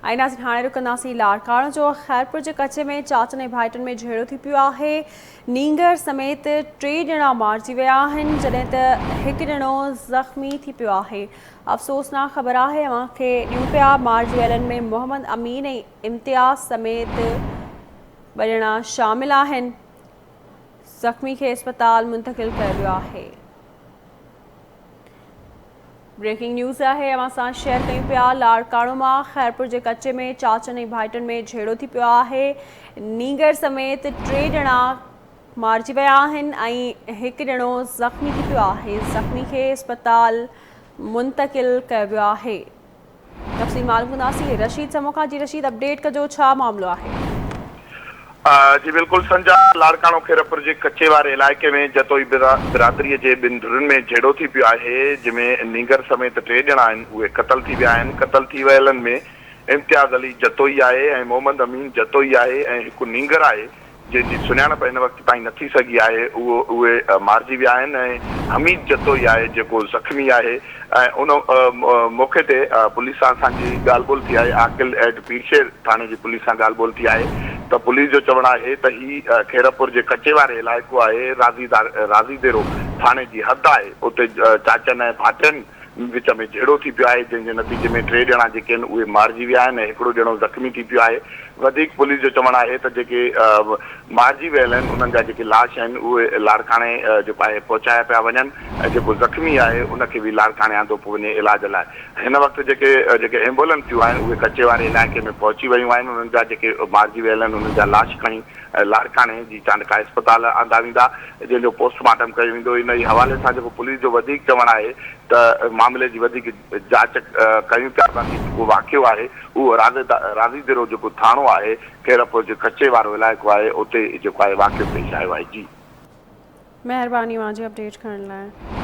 ۽ ناظرين هاڻي رڪنداسين لاڙڪاڻو جو خيرپور جي ڪچي ۾ چاچن ۽ ڀائٽن ۾ جهيڙو ٿي پيو آهي نينگر سميت ٽي ڄڻا مارجي ويا آهن جڏهن ته هڪ ڄڻو زخمي ٿي پيو آهي افسوسناڪ خبر آهي اوهان کي ڏيون پيا مارجي ويلن ۾ محمد امين ۽ امتياز سميت ٻه ڄڻا شامل آهن زخمي کي اسپتال منتقل ڪيو ويو آهي. بريڪنگ نيوز آهي اوهان سان شيئر ڪيون پيا لاڙڪاڻو مان خيرپور جي ڪچي ۾ چاچن ۽ ڀائٽن ۾ جهيڙو ٿي پيو آهي نينگر سميت ٽي ڄڻا مارجي ويا آهن ۽ هڪ ڄڻو زخمي ٿي پيو آهي زخمي کي اسپتال منتقل ڪيو ويو آهي تفصيل معلوم ڪنداسين رشيد سمو کان جي رشيد اپڊيٽ ڪجو ڇا معاملو آهي. جي بلڪل سنجا لاڙڪاڻو خيرپور جي ڪچي واري علائقي ۾ جتوئي برادري جي ٻن ڌرين ۾ جهيڙو ٿي پيو آهي جنهن ۾ نينگر سميت ٽي ڄڻا آهن اهي قتل ٿي ويا آهن قتل ٿي ويلن ۾ امتياز علي جتوئي آهي ۽ محمد امين جتوئي آهي ۽ هڪ نينگر آهي جنهن جي سڃاڻپ هن وقت تائين نه ٿي سگهي آهي، اهو اهي مارجي ويا آهن ۽ حميد جتوئي آهي جيڪو زخمي آهي ۽ ان موقعي تي پوليس سان اسان جي ڳالهه ٻولهه ٿي آهي، عاقل ايٽ پيرشير ٿاڻي جي پوليس سان ڳالهه ٻولهه ٿي آهي ته پوليس جو چوڻ آهي ته هي خيرپور جي ڪچي واري علائقو آهي راضي ديرو ٿاڻي جي حد آهي اتي چاچن ۽ ڀائٽين وچ ۾ جهيڙو ٿي پيو آهي جنهن جي نتيجي ۾ ٽي ڄڻا جيڪي آهن اهي مارجي ويا آهن ۽ هڪڙو ڄڻو زخمي ٿي پيو آهي. وڌيڪ پوليس جو چوڻ آهي ته جيڪي مارجي ويل آهن انهن جا جيڪي لاش آهن اهي لاڙڪاڻي جيڪو آهي پهچايا پيا وڃن ۽ جيڪو زخمي آهي ان کي به لاڙڪاڻي آندو پيو وڃي علاج لاء. هن وقت جيڪي جيڪي ايمبولنسيون آهن اهي ڪچي واري علائقي ۾ پهچي ويون آهن انهن جا جيڪي مارجي ويل آهن انهن جا لاش کڻي لاڙڪاڻي جي چانڊڪا اسپتال آندا ويندا جنهن جو پوسٽ مارٽم ڪيو ويندو. انهي حوالي سان جيڪو پوليس جو وڌيڪ چوڻ آهي ته معاملي جي وڌيڪ جاچ ڪيون پيا باقي جيڪو واقعو آهي اهو راضي ديرو جيڪو ٿاڻو آهي خيرپور جي ڪچي وارو علائقو آهي اتي جيڪو آهي واقعو پيش آيو آهي جي. مهرباني اوهان جي اپڊيٽ ڪرڻ لاء.